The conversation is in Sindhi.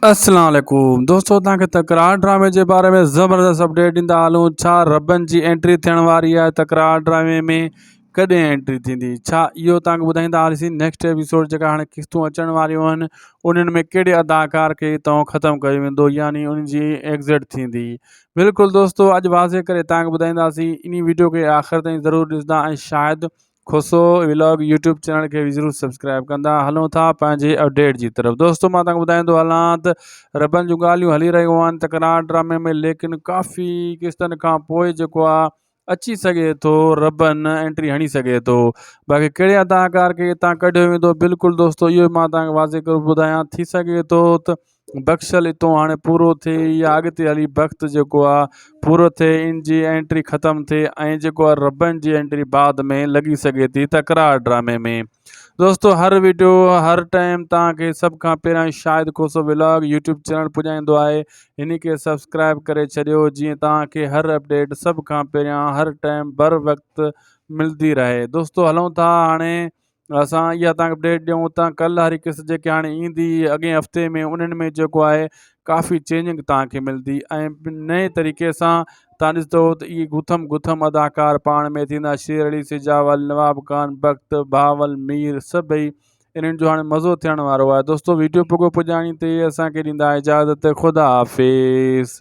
السلام عليڪم دوستو توهان کي تڪرار ڊرامي جي باري ۾ زبردست اپڊيٽ ڏيندا هلون ڇا ربن جي انٽري ٿيڻ واري آهي تڪرار ڊرامي ۾ ڪڏهن انٽري ٿيندي ڇا اهو توهان کي ٻڌائيندا هلسين نيڪسٽ ايپيسوڊ جيڪا هاڻي قسطون اچڻ واريون آهن انهن ۾ ڪهڙي اداڪار کي هتان ختم ڪيو ويندو يعني ان جي ايگزٽ ٿيندي بلڪل دوستو اڄ واضح ڪري توهان کي ٻڌائينداسين انهي ويڊيو کي آخر تائين ضرور ڏسندا ۽ شايد کوسو ولاگ يوٽيوب چينل کي به ضرور سبسڪرائب ڪندا هلون ٿا پنهنجي اپڊيٽ جي طرف دوستو مان تهان کي ٻڌائيندو هلان ته ربن جون ڳالهيون هلي رهيون آهن تڪرار ڊرامي ۾ ليڪن ڪافي قسطن کان پوء جيڪو آ اچي سگهي ٿو ربن انٽري هڻي سگهي ٿو باقي ڪهڙي اداڪار کي هتان ڪڍيو ويندو بلڪل دوستو اهو مان تهان کي واضح ڪري ٻڌايان ٿي سگهي ٿو ته بخشل اتو هاڻي پورو ٿئي يا اڳتي هلي بخت جيڪو آ پورو ٿئي ان جي انٽري ختم ٿئي ۽ جيڪو آ ربن جي انٽري بعد ۾ لڳي سگهي ٿي تڪرار ڊرامي ۾ دوستو هر ويڊيو هر ٽائيم توهان کي سڀ کان پهريان Shahid Khoso vlog YouTube channel پڄائيندو آهي هن کي سبسڪرائب ڪري ڇڏيو جيئن توهان کي هر اپڊيٽ سڀ کان پهريان هر ٽائيم بر وقت ملدي رهي دوستو هلون ٿا هاڻي اسان اها تان اپڊيٽ ڏيون ٿا ڪل واري قسط جيڪي هاڻي ايندي اڳئين هفتي ۾ انهن ۾ جيڪو آهي ڪافي چينجنگ تان کي ملندي ۽ نئين طريقي سان تان ڏسندو ته اهي گٿم گٿم اداڪار پاڻ ۾ ٿيندا شير علي سجاول نواب خان بخت بهاول مير سڀئي انهن جو هاڻي مزو ٿيڻ وارو آهي دوستو ويڊيو پڳو پڄاڻي تي اسان کي ڏيندا اجازت خدا حافظ.